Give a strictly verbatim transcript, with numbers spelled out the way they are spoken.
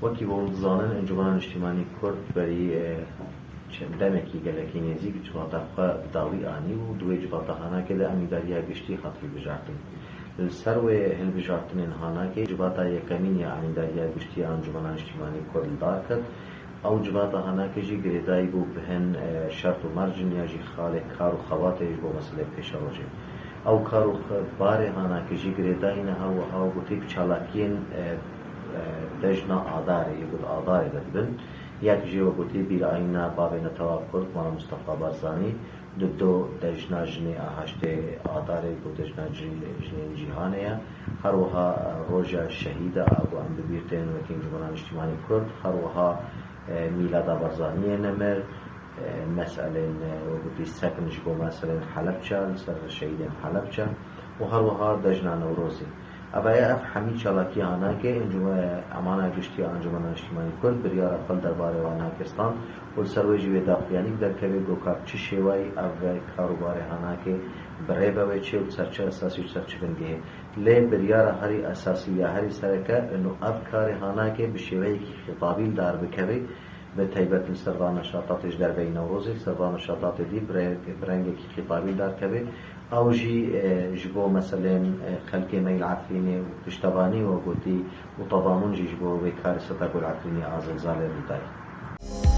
Wekî hûn dizanin, Encûmena Niştîmanî Kurd berî, e, çend demekî gelekî nêzîk civata xwe bi dawî anî û di wê civata Hanakê de amîndariya giştî hat hilbijartin. Li ser wê hilbijartinên Hanakê civata yekemîn ya amîndariya giştî ya Encûmena Niştîmanî Kurd li dar ket. Ew civata Hanakê jî girêdayî bû bi hin, e, şert û mercin ya jî xalê kar û xebatê ji bo meselê pêşerojê. Ew kar û xe-, barê Hanakê jî girêdayî ne, her wiha gotî bi çalakiyên, e, e, dejna Adarê, yê got Adarê de dibin. Yek jê we gotî bîrayîna bavê netewa Kurd, Mala Mustafa Barzanî, di do dejna jinê a heştê Adarê, bo dejna cî-, jinên cîhanê ye. Her wiha, e, roja şehîda a ku em bi bîr tên wekî Encûmena Niştîmanî Kurd, her wiha, e, mîlada Barzaniyê nemir, e, meselên, e, we gotî sekin ji bo meselên Helebçe, li ser şehîdên Helebçe û her wiha dejna Newrozê. Ev e, ev hemî çalakî Hanakê, Encûme-, Emana Giştî ya Encûmena Niştîmanî Kurd biryara xwe li derbarê wan hatiye stand û li ser wê jî wê daxuyanîk derkeve ku ka bi çi şêwayî ev kar û barê Hanakê bi rê be wê çê û di ser çi esasî û di ser çi bingehê. Lê biryara herî esasî ya herî sereke ino ev karê Hanakê bi şêweyekî xîtabî li dar bikeve, bi taybet li ser van neşatatê ji derveyî Newrozê, li ser van neşatatê dî bi re-, bi rengekî xîtabî li dar keve. Ew jî, e, ji bo meselên, e, xelkê me yê li Efrînê û piştevanî we gotî û tedamûn jî ji bo wê karê seta ku li Efrînê a zilzalê rû dayî.